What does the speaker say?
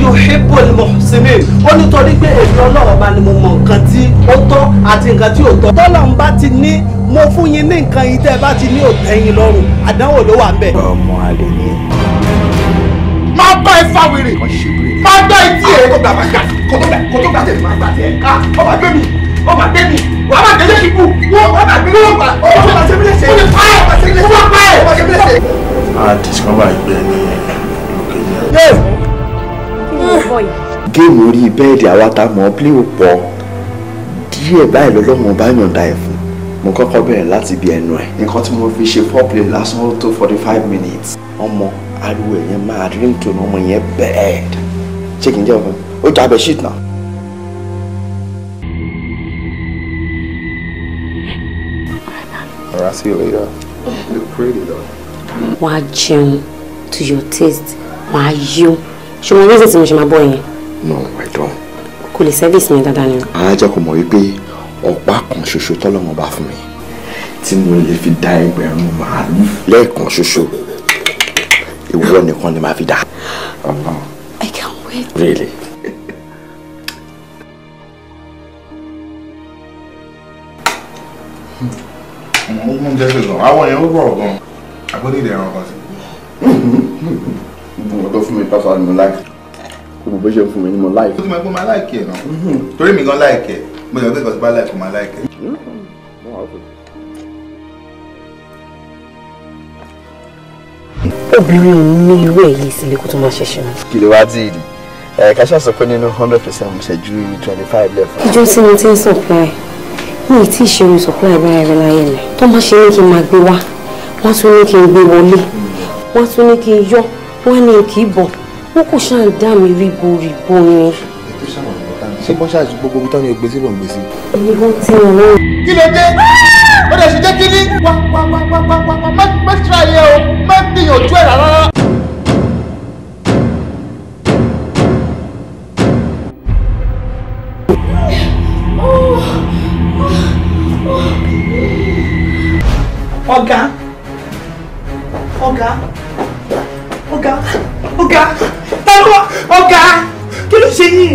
yuhibbul muhsinin. Ó nítorí pé èmi Ọlọ́run bá ní mo mọ nǹkan tí ó tọ́ àti nǹkan tí ò tọ́. Tọ́lọ́run bá ti ní mo fún yín ní nǹkan yìí tẹ́ ẹ bá ti ní ò tẹ́ yín lọ́rùn, àdánwò ló wà ń bẹ̀. Ọmọ àlè ni. Máa bá ẹ fa wèrè, máa gbá etí ẹ. Kó gbà máa gbà, kó tó gbà tẹ̀lé máa gbà tẹ̀. Ó máa gbé mi, ó máa gbé mi, wà á máa gbé lẹ́sìn kú, wọ́n máa gbé mi, wọ́n máa ṣe mí léṣe, ó lè pa ẹ̀, ó máa pa ẹ̀, ó máa ṣe mí léṣe. A discover ìgbẹ́ ní leukemia. Géèmù orí bẹ́ẹ̀dì àwa tá mọ̀ ọ́ plé ò pọ̀ díẹ̀ báyìí lọ́lọ́mọ bá yọ̀ǹda ẹ̀ fún. Mo kọ́kọ́ bẹ̀rẹ̀ láti ibi ẹnu ẹ̀. Nǹkan tí mo fi ṣe foreplay lásán ó tó 45 minutes. Ọmọ ariwo ẹ̀ yẹn máa ringtone ọmọ yẹn bẹ́ẹ̀d. Ṣé kì í jẹ́ ọkàn? Ó jábẹ̀ shit náà. Alright, see you later. You look pretty though. Wàá jẹun to your taste, wàá yó. Ṣé mo reason tí mo ṣe máa bọ́ yẹn? No, I don't. Kò lè service mi dáadáa ni o. Á jẹ́ kó mọ̀ wípé ọ̀pá kan ṣoṣo tọ́lọ́run bá fún mi tí mo lè fi dá 1,000 màálù lẹ́ẹ̀kan ṣoṣo, ìwọ nìkan ni màá fi dá. Ọlọ́run. I can't wait. Really? Ọmọ ogun jẹ́ pé gan, àwọn èèyàn ó bọ̀rọ̀ gan. Àbóní ìdẹ̀ ẹran kan sí. Gbogbo tó fún mi pásọ ni mo like. Gbogbo bó ṣe ń fún mi ni mo like. Ó ti mọ̀ pé mo máa like ẹ̀ náà. Torí mi gan like ẹ̀. Mo lè gbé nǹkan tí bá like, mo máa like ẹ̀. Obìnrin ò ní irú ẹ̀ yìí sílé kó tó máa ṣẹ̀ṣẹ̀ mọ́. Kí ló wá tí ì rí? Ẹ ká ṣáà sọ pé nínú 100% mo ṣe ju 25 lẹ́fọ̀. Ìjọ tí mo ti ń supply, mi ì tí ì ṣe irú supply báyìí rí láyé mi. Tó má ṣe ní kí n máa gbé wá, wọ́n tún ní kí n gbé wọlé, wọ́n tún ní kí n yọ, wọ́n ní kí n bọ̀. Wọ́n kò ṣáà ń dá mi ríbo ríbo ni. Ṣé bọ́n ṣáà gbogbo ibi tán ni o gbé sí ló ń gbé sí? Èmi kò tí wọn lọ́rùn. Kí ló dé? Ó dẹ̀ sì jẹ́ kí ní. Wá wá wá wá wá wá wá, má má try ẹ o, má gbìyànjú ẹ̀ rárá. Ọ̀gá, ọ̀gá, ọ̀gá, ọ̀gá, tẹ́lẹ̀, ọ̀gá, kí ló ṣe yín?